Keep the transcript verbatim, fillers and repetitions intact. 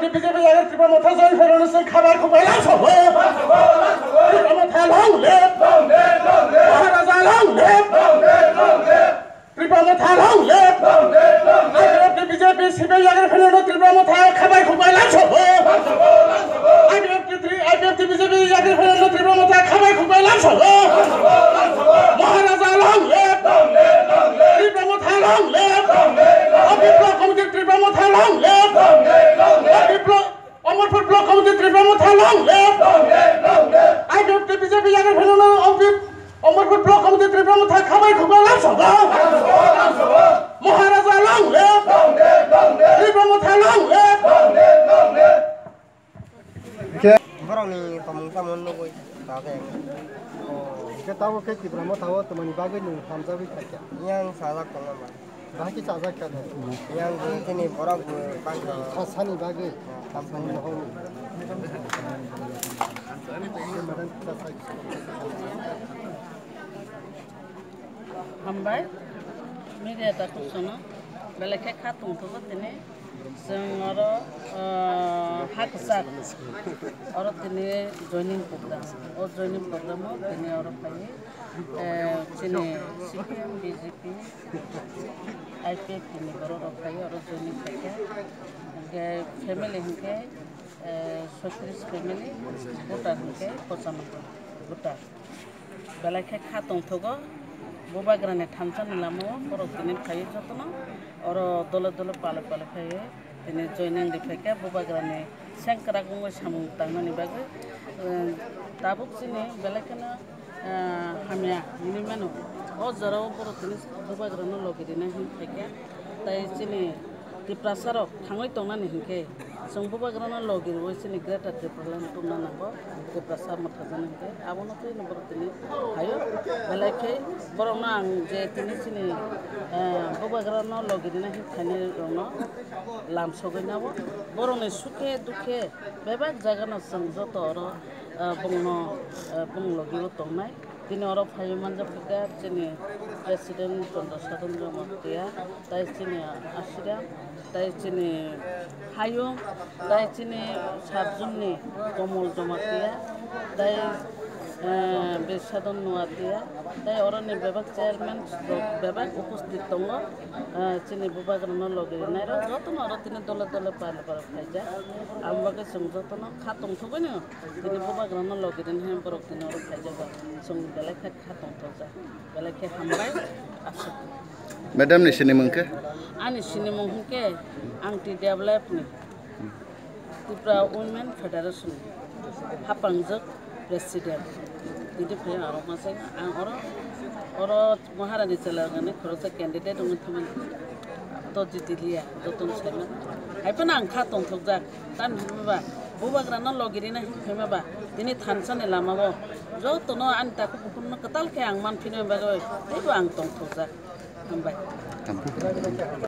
B J P yagar Tipra Motha join phairokno chwng khabai khukbai lamsogo. Tipra Motha long live! Maharaja long live! Tipra Motha long live! I P F T B J P C P I M yagar phairokno Tipra Motha khabai khukbai lamsogo. I P F T three, I P F T B J P yagar phairokno Tipra Motha khabai khukbai lamsogo. Maharaja long live! Tipra Motha long live! Abiplo committee Tipra Motha long live! Abiplo Amarpur Block Committee Tipra Motha long live! I P F T B J P yagar phairokno Amarpur Block Committee Tipra Motha khabai khukbai lamsogo. Maharaja long live! Tipra Motha long live! Borokni tongmung tamo nugwi bagwi. Hingke tamo khe Tipra Motha o twmani bagwi nwng hamjagwi khaikha? Yang sajak tongma ba. Bahai khe chajak kha de. Yang bo chini borok bo bangkha. Sa-, sani bagwi. Hamsani. Hambai, media ta kusono, belai khe kha tongthogo tini. Chwng oro, ah, ha kwchak. Oro tini joining program. O joining program o tini oro phai, eh, chini C P M, B J P, I P F T ni borok rok phai oro joining khaikha. Hingke family hingke, eh, soitris family, voter hingke pochanoboi voter. Belai khe kha tongthogo, Bubagrani thansa ni lama o borok tini phai jotono oro dole dole pale pale phai tini joining ri phaikha Bubagrani sengkrak wngwi samung tangnani bagwi. Eh, tabuk chini belai kheno, eh, hamya hinwi mano. O jora o borok tini Bubagrano logi rina hin phaikha. Tai chini Tiprasa rok thangwi tongnani hinkhe chwng Bubagrano logi rwui chini Greater Tipraland tubuna nango, Tiprasa mwthajani hinkhe abono twi borok tini phaio. Belai khe borokno ang je tini chini, eh, Bubagrano logi rina hin phainai rokno lamsogwi nabo borokni sukhe dukhe bebak jagano chwng joto oro, eh, bongno, eh, bong logi o tongnai. Tini oro phaiwi manjak kha chini President Chandra Sadhan Jamatia, tai chini Asira, tai chini Hayung, tai chini Sabjumni Komol Jamatia, tai, eh, Birsadon Nuatia, tai oroni bebak chairman rok bebak upasthit tongo, eh, chini Bubagrano logi rinairok jotono oro tini dole dole pal pal phaijak. Ang bagwi chwng jotono kha tongthogwino. Tini Bubagrano logi rini hai borok tini oro phaijago. Chwng belai khe kha tongthokjak. Belai khe hambai. Aswk. Madam ni sinimung khe? Ani sinimung hwnkhe ang T D F L F ni Tripura Women Federation hapangjak president. Tini phai ang oro masai ang oro, oro Maharani chwla gani khoroksa candidate wngwi thangmani. To jitiliya, jotono saimano. Hai phano ang kha tongthokjak. Tamni hwnba, Bubagrano logi rina hwnwi phaima ba, tini thansa ni lama o jotono ani takhuk bukhukno kwtal khe ang man phini bagwi teibo ang tongthokjak. Hambai.